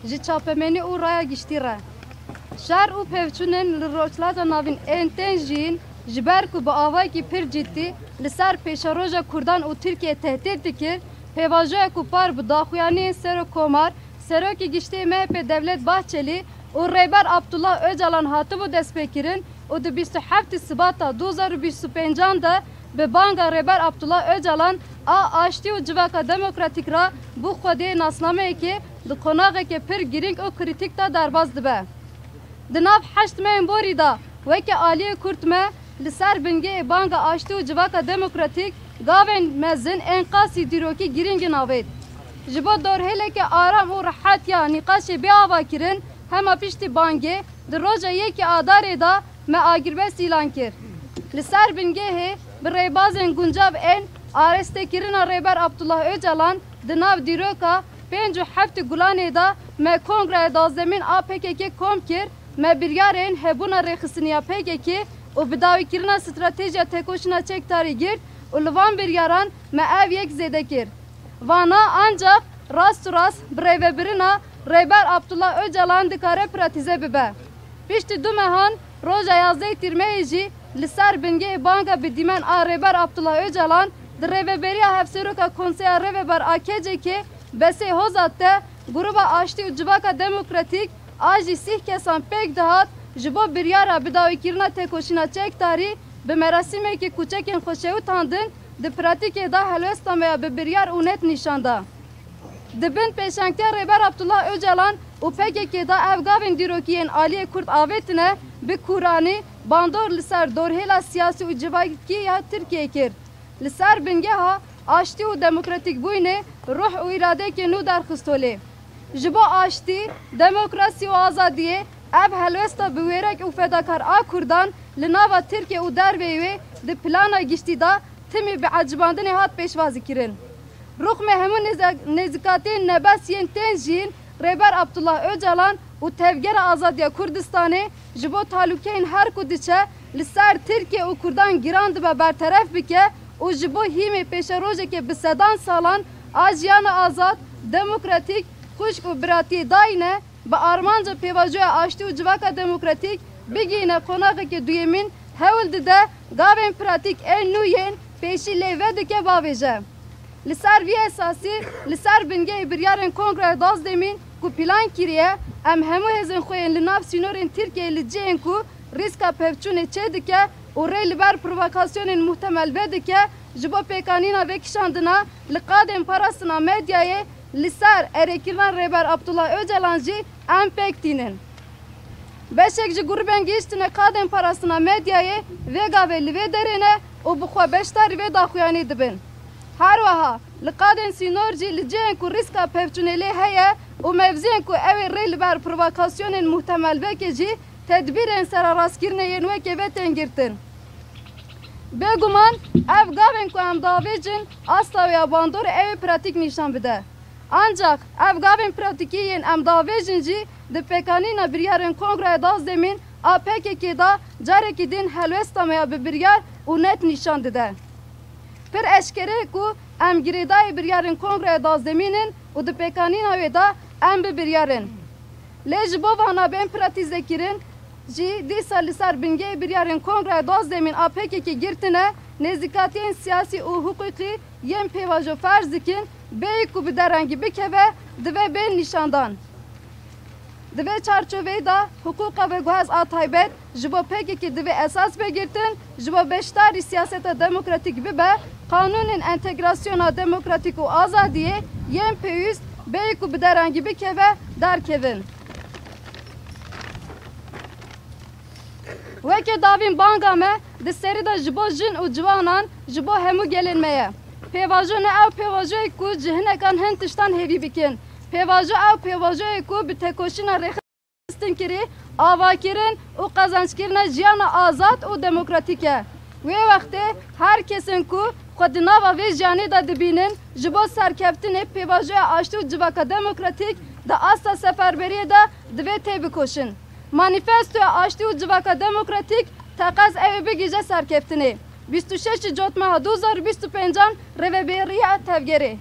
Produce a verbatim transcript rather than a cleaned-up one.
Ji çapemenî û raya giştî re. Şer û pevçûnên li Rojhilata Navîn ên tên jiyîn, ji ber ku bi avayekî pir cidî li ser pêşeroja Kurdan û Tirkiye tehdît dikir, pêvajoya ku par bi daxuyaniyên Serokkomar, Serokê Giştî MHP Devlet Bahçelî û Rêber Abdullah Ocalan hatibû destpêkirin û di bîst û heftê Sibata du hezar û bîst û pêncan de bi banga Rêber Abdullah Ocalan a aştî û civaka demokratîk re bû xwediyê nasnameyekê di qonaxeke pir girîng û krîtîk de derbas dibe. Di nav heşt mehên borî de weke aliyê Kurd me li ser bingehê banga aştî û civaka demokratîk gavên mezin ên qasî dîrokî girîngin avêt. Ji bo dorhêleke aram û rehet ya nîqaşê bê avakirin, hema piştî bangê di roja yekê Adarê de me agirbest îlan kir. Li ser bingehê bi rêbazên guncav ên arêstekirina Rêber Abdullah Ocalan di nav dîroka pênc û heftê Gulanê de me Kongreya Duwazdemîn a P K K kom kir, me biryarên hebûna rêxistiniya P K K û bidawîkirina stratejiya têkoşîna çekdarî girt û li van biryaran me ev yek zêde kir. Vana ancak rast û rast bi rêvebirina Rêber Abdullah Ocalan dikare pratîze bibe. Piştî du mehan, roja yazdehê Tîrmehê jî li ser bingehê banga bi dîmen a Rêber Abdullah Ocalan di rêveberiya Hevseroka Konseya Rêveber a K C K Besê Hozat de Gruba Aştî û Civaka Demokratîk a jî sîh kesan pêk dihat, ji bo biryara bidawîkirina têkoşîna çekdarî bi merasîmekî kuçekên xwe şewitandin, di pratîkê de helwesta me ya bi biryar û net nîşan da. Di bin pêşengtiya Rêber Abdullah Ocalan û P K K de ev gavên dîrokî yên aliyê Kurd avêtine, bi kûranî bandor li ser dorhêla siyasî û civakî ya Tirkiyeyê kir. Li ser bingeha aştî û demokratîkbûyînê ruh û îradeyekê nû derxist holê. Ji bo aştî, demokrasî û azadiyê ev helwesta bi wêrek û fedakar a Kurdan li nava Tirkiye û derveyî wê di plana giştî de timî bi ecibandinê hat pêşwazîkirin. Rûxmê hemû nêze-, nêzîkatiyên nebes yên tên jiyîn Rêber Abdullah Ocalan û Tevgera Azadiya Kurdistanê ji bo talûkeyên her ku diçe li ser Tirkiye û Kurdan giran dibe berteref bike û ji bo hîmê pêşerojeke bi sedan salan a jiyana azad, demokratîk, xwişk û biratiyê dayîne, bi armanca pêvajoya aştî û civaka demokratîk bigihîne qonaxeke duyemîn, hewl dide gavên pratîk ên nû yên pêşî lê vedike bavêje. Li ser vî esasî, li ser bingehê biryarên Kongreya Duwazdemîn ku plan kiriye, em hemû hêzên xwe yên li nav sînorên Tirkiyeyê li cihên ku rîska pevçûnê çêdike û rê li ber provokasyonên muhtemel vedike, ji bo pêkanîna vekişandina li qadên parastina medyayê li ser erêkirina Rêber Abdullah Ocalan jî em pêk tînin. Beşek ji grûbên gihîştine qadên parastina medyayê vê gavê li vê derê ne û bi xwe beşdarî vê daxuyanî dibin. Her wiha li qadên sînor jî li cihên ku rîska pevçûnê lê heye û mevziyên ku ew ê rê li ber provokasyonên muhtemel veke jî tedbîrên serarastkirinê yên wekê ve tên girtin. Bêguman ev gavên ku em davêjin asta wê ya bandorê ew ê pratîk nîşan bide. Ancak ev gavên pratîkî yên em davêjin jî di pêkanîna biryarên Kongreya Duwazdemîn a P K K de carekî din helwesta me ya bi biryar û net nîşan dide. Pir eşkere ku em girêdayî biryarên Kongreya Duwazdemîn in û di pêkanîna wê de em bi biryar in. Lê ji bo vana bên pratîzekirin jî dîsa li ser bingehê biryarên Kongreya Duwazdemîn a P K K girtine, nêzîkatiyên siyasî û hiqûqî yên pêvajo ferz dikin, bêyî ku bi derengî bikeve, divê bên nîşandan. Di vê çarçoveyê de hiqûqa veguhez a taybet ji bo P K K divê esas bê girtin, ji bo beşdarî siyaseta demokratîk bibe, qanûnên entegrasyona demokratîk û azadiyê yên pêwîst bêyî ku bi derengî bikeve, derkevin. Weke davîn banga me di serî de ji bo jin û ciwanan, ji bo hemû gelên me ye. Pêvajo ne ew pêvajoyê ku ji hinekan hin tiştan hêvî bikin. Pêvajo ew pêvajoyê ku bi têkoşîna rêxistinkirî, avakirin û qezençkirina jiyana azad û demokratîk e. Wê wextê her kesên ku xwe di nava vê jiyanê de dibînin, ji bo serkeftinê pêvajoya aştî û civaka demokratîk di asta seferberiyê de divê têbikoşin. Manîfestoya Aştî û Civaka Demokratîk teqez ew ê bigihîje serkeftinê. Bîst û şeşê Cotmeha du hezar û bîst û pêncan, Rêveberiya Tevgerê.